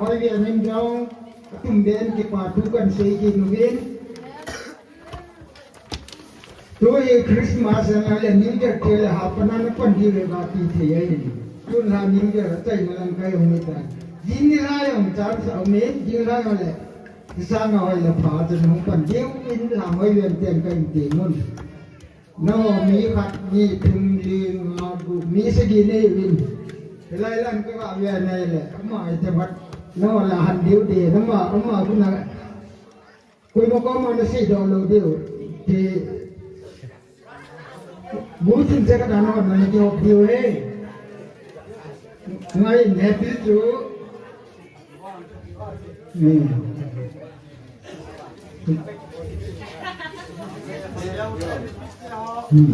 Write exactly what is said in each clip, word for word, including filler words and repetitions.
Avi anin jong, atum ben kipa thu kan sei kit uvin. Tui Christmas ana le New Year te le ha pana na pan di le ba ti thei ai. Tun la New Year chai na lang kai hung ta. Jing ni la yong char sa me, jing la yong le. Sa na hoi le pha chun hung pan diu in la hoi len ten kai te mun. No mi khat ni thum li nga gu mi sagi nei vin. Hilai lan ka ga ve nei le. Ama ai te vat. No la han diu de. Ama ama ku na. Koima koma na sei doh lou diu. Ti. Bu thim che ka dan hon na kihop diu he. Ngai ne pi chu. Hmm. Hmm.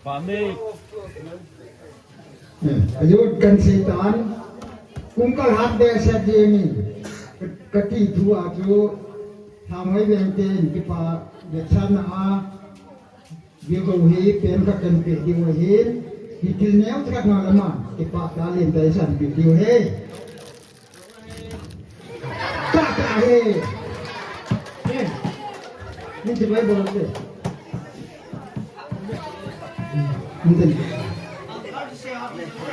Pame. Eh, ayut kan seitan, kung kal hat de sa de ni, kati thu a chu, tham hai veng ten, kipa, de chan a, bi ko hi, pen ka kan pe di wa hin, hi til neo tha na lama, kipa ta len dai san pe di wa he. Ta ta he. He. Ni ti bai bol te. Ni ti.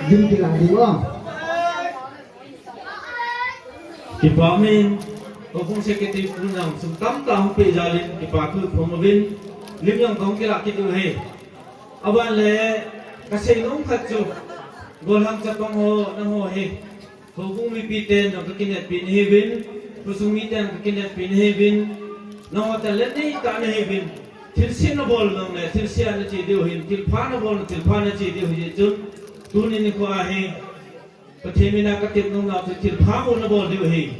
Din ti la di wa. Kipa min, ko kung se ke ti kun jang sum tam ta hung pe jalin, kipa tu phong vin, lim jang kong kila ki tu he. Aban le, ka sei nung khat chu, gol hang chapang ho, na ho he. Houbung mipi ten jong ka kineppi nahiuvin, khosung mi ten ka kineppi nahiuvin, nangho ten le neitah nahiuvin, thilse nabol nang le, thilse a nache diu hin, thilpha nabol na, thilpha nache diu hi chun, tuni nikho a hi, Pathen mina katep nom nau chu thilpha bou nabol diu hi.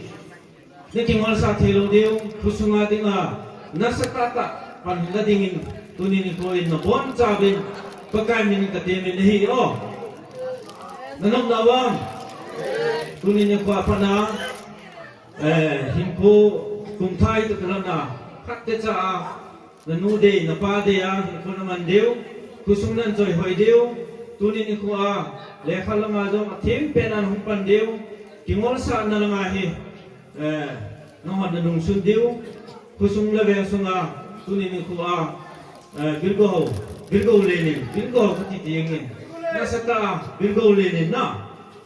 Nakingolsah thei lou diu, khosung a dinga, nasatah tah, pan la dingin, tuni nikho in nabonchauvin, Pakai min in katemin ahi o. Nanom nau vang. Tuni nikho a pat na, eh, hinkho kum thah toh kilhon a, khat techa a, nanu dei, napa dei a, hinkho naman diu, khosung nan choi hoi diu, tuni nikho a, lekha langa jong atheng pen a nahung pan diu, kingolsahna langa hi, eh, nahon nanungsun diu, khosung le veng sunga, tuni nikho a, eh, Bilgou, Bilgou lenin, Bilgou kati dingin, nasatah a, Bilgou lenin na,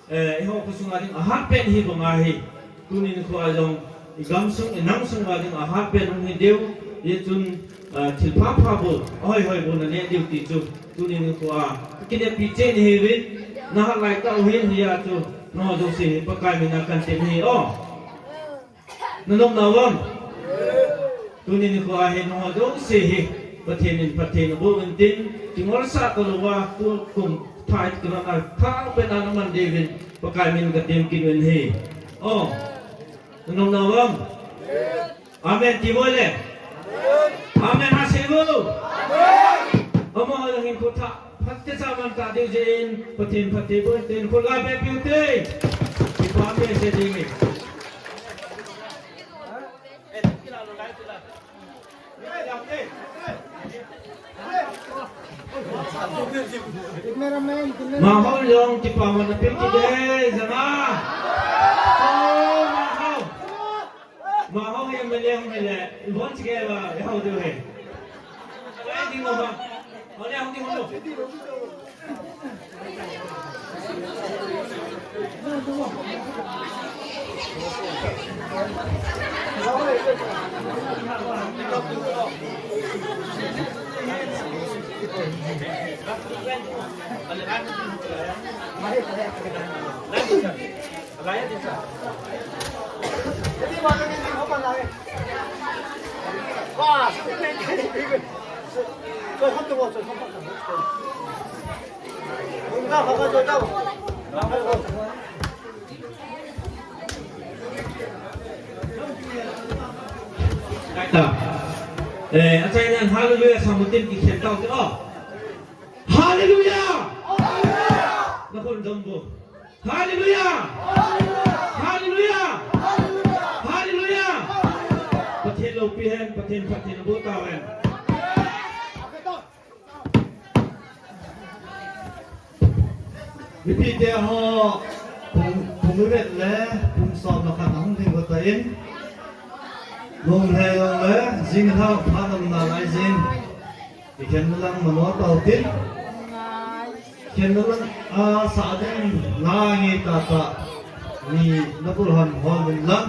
eh, eiho khosunga ding ahat pen hi banga hi, tuni nikho a jong, i gamsung, i namsung a ding ahat pen hung hi diu, hichun, eh, thilpha pha bou, ahoi hoi bou naneh diu ti chu, tuni nikho a, kineppi cheh nahiuvin, nahat lai tah u hin hia chu, nangho jouse hi Pakai mina kan tem ahi o. Nanom nau vang. Tuni nikho a hi nangho jouse hi Pathen in phatthei naboh uvin tin, kingolsah talouva, tu kum thah kilhon a thah pen a naman diuvin Pakai min katem kit uvin ahi. O. Nanom nau vang. Amen ti vo le. Amen ha sei vo. Amaho jong hinkho thah phatechan man ta diu jeh in, Pathen phatthei boh in tin, khut ga beh piu te. Kipa message ding e. Amaho jong kipa man a pil kit e, jana. O, amaho. Amaho hi M L A hung hile, ibon chikei ba, ihou diu hi. Ei, ding uva. Hung le, hung ding, hung ding. Ta. Eh, achaina in hallelujah sa mutin kikhen tau te, oh. Hallelujah! Nakhon jom bo. Hallelujah! Hallelujah! Hallelujah! Pathen loupi hen, Pathen phatthei naboh tau hen. Mipite ho, phung, phung Tuvet le pung som le khat ahung ding khat in. Lung hei long le jing thau pha lam na lai jin. Ikhen lang mano tau tin. Khen lang a sa ding na ngi ta ta. Ni na bul hon hol din lang.